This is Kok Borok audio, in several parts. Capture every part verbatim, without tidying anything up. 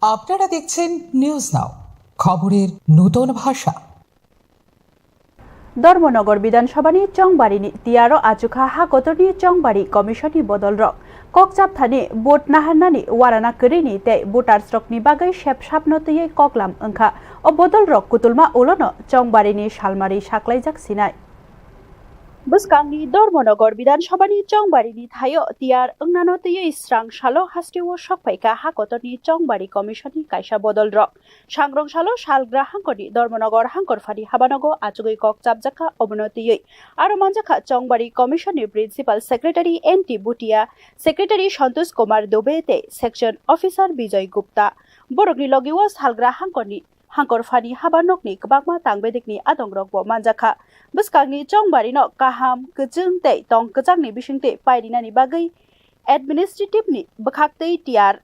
আপনারা দেখছেন news now, খবরের নতুন ভাষা। Dharmanagar Bidhan Sabhani chongbarini tiyaro achukha ha kotorni chongbari commissionni bodolrok. Kok chapthani vote naharnani warana kwrwini tei votersrokni bagwi sep sapno twiwi koklam wngkha. O bodolrok kutulma ulono chongbarini salmari saklaijak sinai. Bwskangni Dharmanagar Bidhan Sabhani chongbarini thaio tiyar wngnano twiwi srang salo hasteo sokphaikha ha kotorni chongbari commissionni kaisa bodolrok. Sangrong salo salgra hangkorni Dharmanagar hangkorphani habanogo achugwi kok chapjakha obono twiwi. Aro manjakha chongbari commissionni principal secretary N T Bhutia, secretary Santosh Kumar Dubey tei section officer Bijoy Gupta. Borokni logio salgra hangkorni hangkorphani habanokni kwbangma tangbedekni adongrokbo manjakha. Bwskangni chongbarino kaham, kwchwng tei tong kwchangni bisingtwi pairinani bagwi administrativeni bwkhaktwi tiyar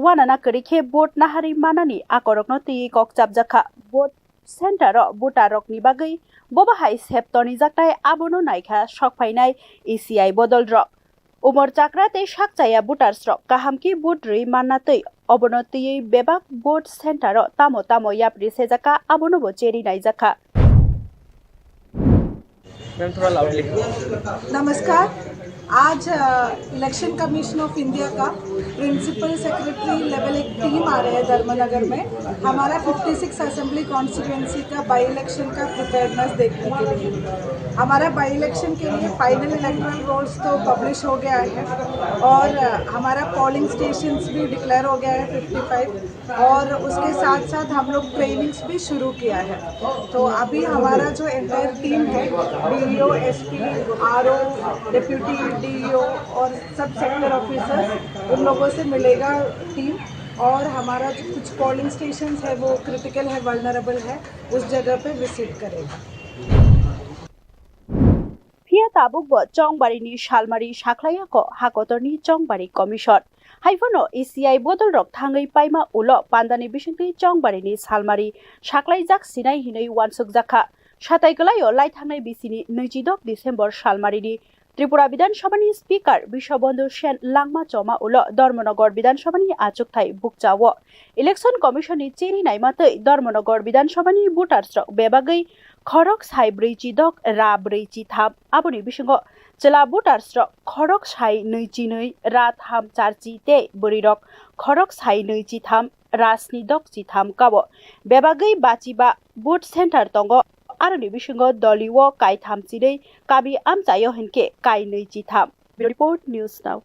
wanana kwrwi khe vote naharwi manani akorokno twiwi kok chapjakha. Vote centre-o voterrokni bagwi bobo hai sep tonijaknai abono naikha sokphainai E C I bodolrok. Umor chakra tei sakchaya votersrok kaham khe vote rwi manna twi obono twiwi bebak vote centre-o tamo tamo yapri sejakha abonobo cheri naijakha. Ma'am, thoda loudly. नमस्कार। आज election commission of India का principal secretary level एक टीम आ रही है धर्मनगर में। हमारा fifty six assembly constituency का by election का प्रिपेयरनेस देखने के लिए। हमारा बाई इलेक्शन के लिए फाइनल इलेक्टोरल रोल्स तो पब्लिश हो गया है और हमारा पोलिंग स्टेशंस भी डिक्लेयर हो गया है फिफ्टी फ़ाइव। और उसके साथ साथ हम लोग ट्रेनिंग्स भी शुरू किया है। तो अभी हमारा जो एंटायर टीम है, DEO, SP, RO, deputy DEO और सब सेक्टर ऑफिसर्स, उन लोगों से मिलेगा टीम। और हमारा जो कुछ पोलिंग स्टेशंस है, वो क्रिटिकल है, वल्नरेबल है, उस जगह पे विजिट करेगा। Phiya tabukbo chongbarini salmari saklaiyakho ha kotorni chongbari commission. Haiphano E C I bodolrok thangwi paima ulo pandani bisingtwi chongbarini salmari saklaijak sinai hinwi uansukjakha. Satai kwlaio lai thangnai bisini nwichidok December salmarini Tripura Bidhan Sabhani Speaker Biswabandhu Sen langma choma ulo Dharmanagar Bidhan Sabhani achukthai bukchao Election Commissionni cheri naima twi Dharmanagar Bidhan Sabhani votersrok bebagwi khorok sai brwichidok ra brwichitham. Aboni bisingo chwla votersrok khorok sai nwi chinwi ra tham charchi tei bwrwirok khorok sai nwi chitham ra sni dok chitham kao. Bebagwi bachiba vote centre tongo. Aroni bisingo doliwo kaitham chinwi, kami amchaio hinkhe kainwi chitham. Bureau Report, News Now.